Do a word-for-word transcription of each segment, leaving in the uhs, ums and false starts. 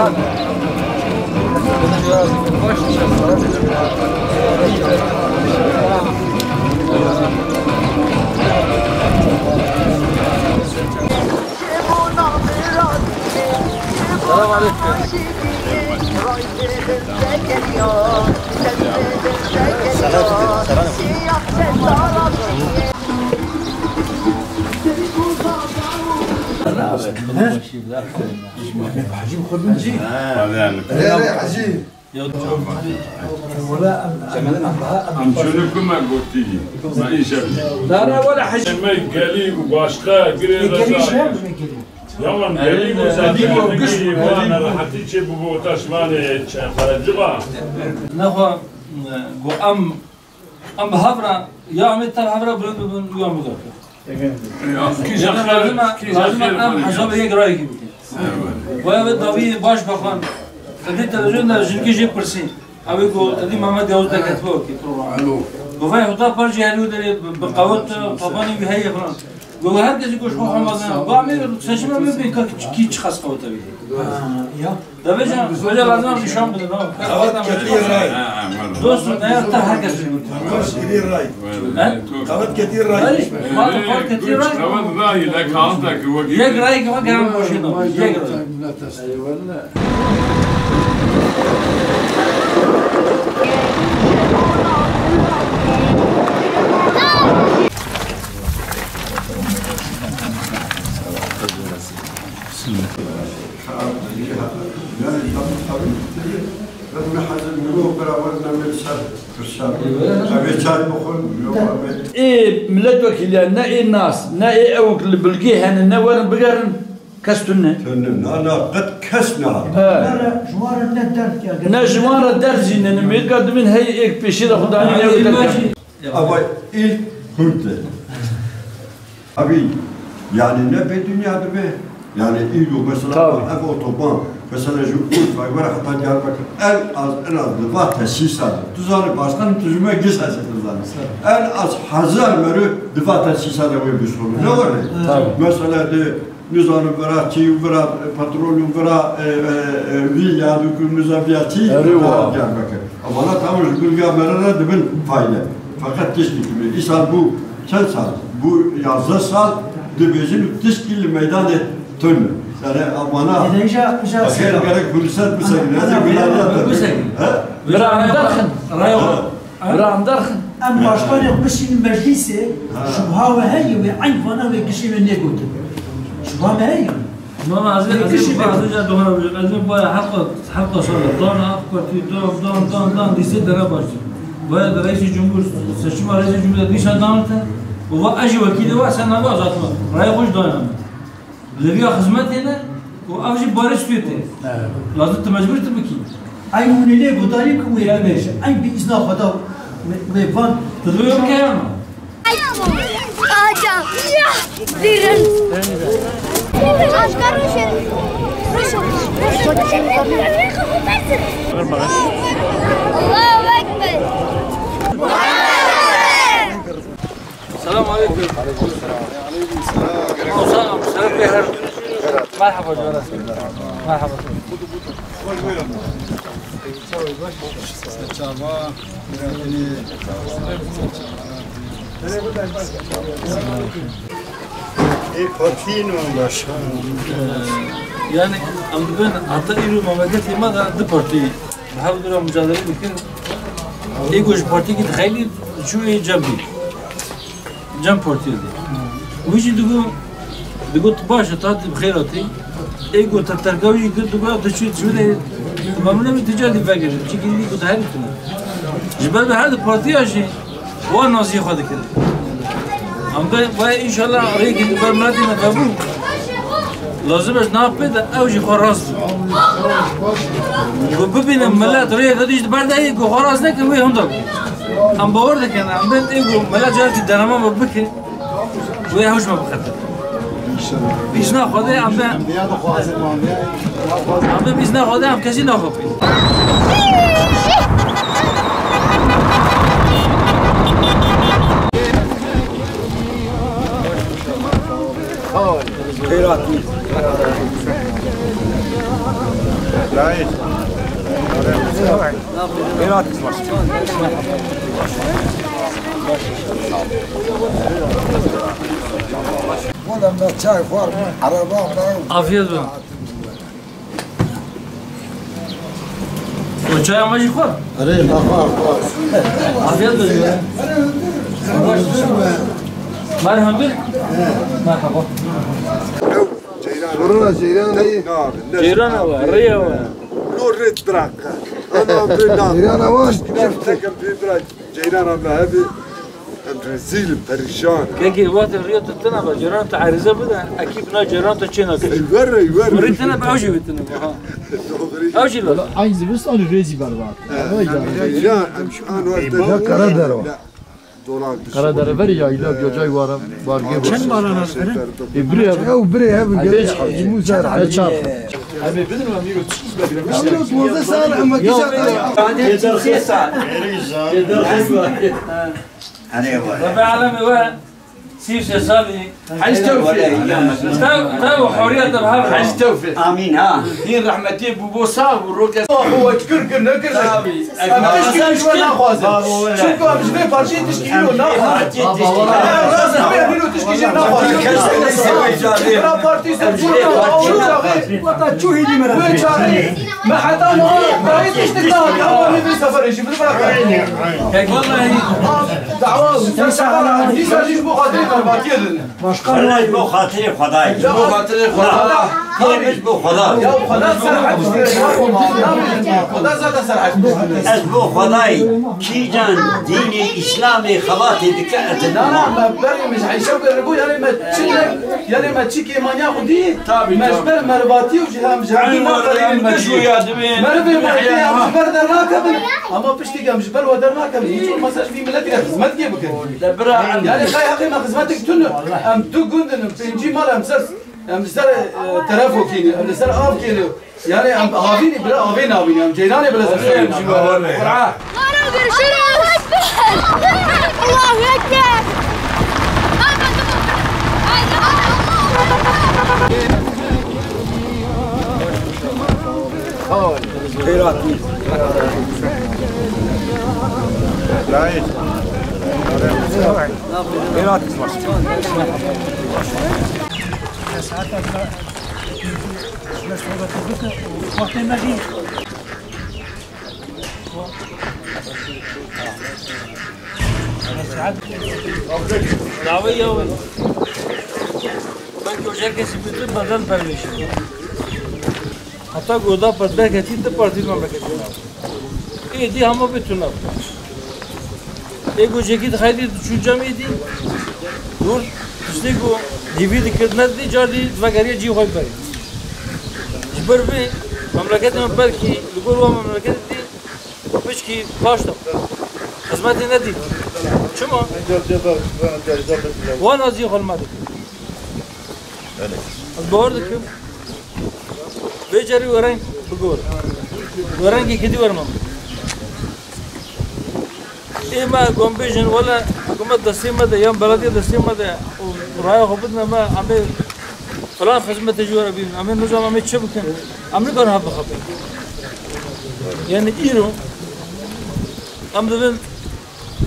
Em çûne ku me gotî, me îşev. Me gelî û başqa girê re. Ya wan gelî û zafî wan rehetî çê bûbû taşmanê çe xerecixa. Nexwe, go em Em bi hev re, ya em ê tev hev re bilind bibin, ya em bidokin. Kîja xêr, lazim e, kîja lazim e xêr em hesabê yek rayekî bikin. Waya vê dawiyê baş bexwan. Te dî televîzyon de jinkê jê pirsî. Ew ê ku te dî Mehmet Yavuz derketibe wekî program. Alo. Go vay Huda Par jî herî wê derê bi, bi qewet, tabanê wî heye filan. Go her kesî ku ji xwe xwe mezin e. Go em ê seçim em ê bê ka kî çi qas qewet e wî. Ha, ya. Devêcan, hoca lazim e nîşan bidin, ha. Qewet ketî ray. Dost û neyar te her kes bidin. Qewet ketî ray. He? Qewet ketî ray. Ray, ma tu qewet ketî ray. Qewet ray, le kağıt da ki wek. Yek ray ki wek hem boşî da. Yek ray. Ê milletvekîliyan ne ê nas, ne ê ewk li bilgê hene, ne werin bigerin, kes tune. Tune, na, na, qet kes ne. He. Ne ji wan re derd jî ne, ne mêrka dibin hey êk pêşî de xwe danî ne wê derkevin. Ama ilk hûn te. Abi, yani ne bê dinya dibe, yani îro mesela ev otoban, mesela ji Urfayê were heta Diyarbekir, en az, en az li va tesîsa de. Tu zanî başkanım, tu ji me giş hesê tu zanî. En az hezar meriv di va tesîsa de wê bişonin. Ne were? Tabii. Mesela de Nizanim vira çî û vira, e, petrol û vira, e, e, e, vî ya dûkû niza viya çî Erê wa. Diyarbekir. Evana tam ji bilga me re dibin fayde. Feqet tiştî tune. Îsal bû çend sal? Bû yazdeh sal dibêjin û tiştî li meydanê tune. Yani evana Ede îja, îja xêr sika. Gerek furset bisekine. Ana, ana, bisekine. He? Bira em derxin. Raya. Ha. Bira em derxin. Em başkanê xwe bişînin meclîsê, şubha we heye wê eyn vana wê gişê wê nêgotin. Şubha me heye. Mama, ez ê, ez ê, ez ê ca dohra bêjim. Ez ê baya hefta, hefta sal e. Dan AK Partî, dan, dan, dan, dan, dîsê dere başlî. Baya de reîsê cumhur, seçima reîsê cumhur de dîsa dan te. Û va ez jî wekîlê we, sen nava azad me. Raya xwe jî dayana me. Li vîya xizmetê ne û ev jî barê stûyê tê. Evet. Lazim tu mecbûr tu bikî. Eyn hûn ê lê guhdarî bikin wê bibêje. Eyn bi îzna Xweda wê, wê van. Tu dibê wê bike ya na? Aca. Ya. Birin. Aşka ruşe. Ruşe. Allahu Ekber. Selamun aleyküm. Aleyküm selam. Aleyküm selam. Selam bey, her. Merhaba, merhaba. Merhaba. Çava, Ê partî ne başkan. Yani, em dibin, heta îro memleketê me de du partî bi hev dû re mucadele dikin. Ê ku ji partîkî dixeylî, çû ê cem bî. Cem Partiyê de. Wî jî digot, digot, baş e, ta tu bi xêr hatî. Ê got, te terka wî jî kir, digot, tu çû, çû de, tu memnun nebî, tu carî vegerî. Çikî wî got, herî tune. Ji ber bi her du partiya jî wan naziyê xwe dikin. Em de, vay, înşallah rêkê li ber miletê me vebû. Lazim e ji nav pê de ew jî xwe rast bû. Ku bibîne milet rêyeke dî ji ber de yê ku xwe rast neke wê hunda bû. Em bawer dikin, em bên ê ku milet carekî denema me bike, wê hewş me bixete. Îzna Xwedê em bên, em bên îzna Xwedê em kesî naxapîn. Xêr hatî. Oğlum, ben çay var mı? Araba var. Afiyet olsun. O çay ama jî xwe. Erê, me xwe, xwe. Afiyet olsun. Mer hundir. Merhaba. Ceyran. Ceyran heye. Ceyran ew e, rê ew e. Lo rê diraq. Ana, bê na. Ceyran ew e. Tekem pê bira. Ceyran em hebe. Em rezîl in, perîşan. Kekê, wextê riya tu tune be, cêran tu erîze bide, ekî bina cêran tu çê nake. Ey were, ey were. Rê tune be, ew jî wê tune be, ha. Ew jî be. Eyn zivistan rêzî berbat. Ceyran, em şu an wextê. Ya Karadere o. Karadere verî ya, îla bir cay var, var gibi. Çend mala nas verin? E, bire. Ew bire, ev gel. Çar. Em ê bidin, em îro çiz be. Ew duwazdeh sal, em kî sal. Sê sal. Sê sal. Rebê alemê we sî û sê salî. Hecî Tewfîq. Tev, tev û huriyet bi hev. Hecî Tewfîq. Amîn ha. Hîn rehmetiyê bû bo sax bû, roke. Xwe we kir kir nekir. Tabii. Em tişkî ji we naxwazin. Çunku em ji vê parçeyê tişkî îro naxwazin. Em rast dibê, em îro tişkî jê naxwazin. Bira partî ser çû. Wê çaxê. Me heta niha dayê tiştik nahatiye, ama ne vê seferê jî, bira bira. Wellahî. Dawa, ser sefera, dîsa jî ji bo xatirê mervatiyê didin. Başkan wayî. Bo xatirê Xwedayê. Bo xatirê Xwedayê. Yê min bo Xweda. Ya Xweda serhet bike. Xweda zaten serhet bike. Ez bo Xwedayê kîjan dînê Îslamê xebatê dike, ez Na, na, me berê min ji Eyşe berê bû, yanê me çi ne, yanê me çi kêmaniya xwe dî, Tabii, me ji tabii. ber mervatî û ji hem ji hemdî Eyvallah, naxelînin me yanlış dî. Rüya dibin. Merivê me Yahya. em ji ber dernakevin, ama piştî em ji ber we dernakevin, hiç olmasa ji vî miletî re xizmetkê bikin. De bira Yanê xey heqê me xizmetik tune, em du gund in, em pêncî mal em ser, em li ser, e, terefo kêne, em li ser av kêne. Yani em havînî bile avê navînî, em ceyranê bile zextê em jî. Qur'a. Mara görüşürüz. Allahu Ekber. Hayır. Hayır. Saeta me, me sohbetê bike û wextê me jî. Saet. Dawê ya wê. Belkî o herkesî bi tu bedel permêşin. Heta ku oda pir derketî, tu partî memleketê nabî. Êdî hema bê tune. Ê ku jekî dixeytî diçû cem êdî, dûr, tiştê ku hêvî dikir, nedî, car dî vegeriya cî xwe berê. Ji ber vê memleketê me belkî li gor wan memleketê dî, piçkî paş de. Xizmetê nedî. Çima? Wan ez cî xwe li me dikim. Ez bawer dikim. Vê carî wereng bigor. Werengê kedî wermam. Ê me gom bêjin, wele hikûmet destê me de, yan belediye destê me de, û raya xwe bidine me, em ê filan xizmetê ji we re bînin, em ê nizam, em ê çi bikin, em nikarin hev bixebin. Yani îro, em dibin,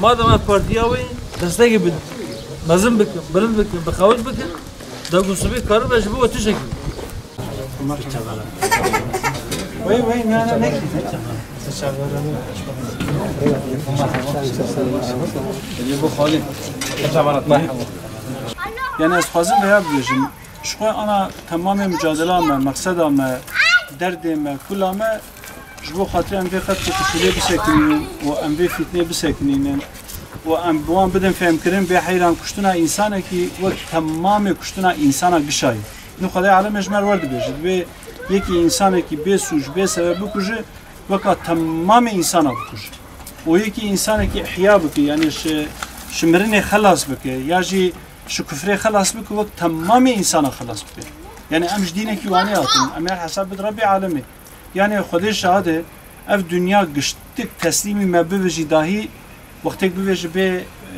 madem ev partiya wê, destekê bidin, mezin bikin, bilind bikin, bixewit bikin, da ku sibê karibe ji bo we tiştekî. Wey, wey, ne, ne, ne. Yani ez dixwazim veya bibêjim, ji xwe ana temamê mucadela me, meqseda me, derdê me, kula me, ji bo xatirê em vê qet qutulê bisekinînin û em vê fîtnê bisekinînin û em bi wan bidin fêmkirin, bê heyran kuştina însanekî wek temamê kuştina însana gişayî. Nû Xwedayê alemê ji me re wer dibêje, dibê yekî însanekî bê sûc, bê sebeb bikuje, weka temamê însana bikuje. Û yekî însanekî ihya bike, yanî ji, ji mirinê xelas bike, ya jî ji kufrê xelas bike, wek temamê însana xelas bike. Yanî em ji dînekî wanê hatin, em her hesab bid Rebbê alemê. Yanî Xwedê şahid e, ev dinya giştik teslîmî me bibe jî dahî, wextêk bibêje bê,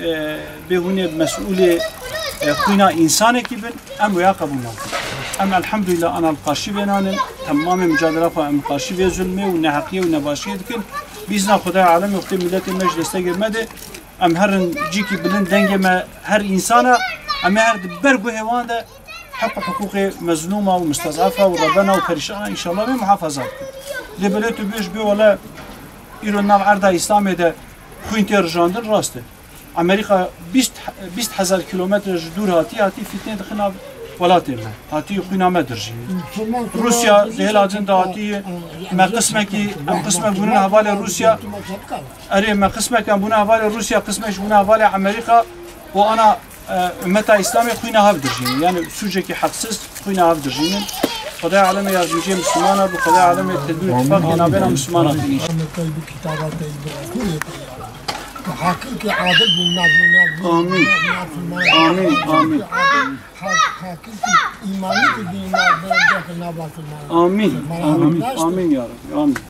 e, bê hûn ê mesûlê, e, xwîna însanekî bin, em wêya qebûl nakin. Em elhamdulillah ana li qarşî vê nanin. Temamê mücadela xwe em li qarşî vê zulmê û neheqiyê û nebaşiyê dikin. Bîzna Xwedayê alemê wextê miletê me ji destegê me de. Em herin cîkî bilind dengê me her însana. Em ê her di ber guhê wan de heq û hiqûqê mezlûma û mustezafa û rebena û perîşana înşallah wê muhafaza bikin. Lê belê tu bêj bê wele îro nav erda Îslamê de xwîn tê rijandin rast e. Amerîka bîst, bîst hezar kîlometre ji dûr hatî, hatî fîtnê dixin nav welatê me. Hatî xwîna me dirjî. Rûsya di hêla cin de hatî, me qismekî, em qismek bûnin hevalê Rûsya. Erê, me qismek em bûne hevalê Rûsya, qismek jî bûne hevalê Amerîka û ana, e, ummeta Îslamê xwîna hev dirjînin. Yani sûcekî heqsiz xwîna hev dirjînin. Xwedayê alemê yardimciyê Mislimana bi, Xwedayê alemê tedbîr û tifaqê navbêna Mislimana xwînî. Ahmet Tayyip kitaba Tayyip Resulê te ya. Hakimkî adil bin, nazmî, nazmî, Amîn. Amîn, amîn. Hakimkî îmanî bin, nazmî, nazmî, nazmî. Amîn, amîn, amîn ya Rabbi, amîn.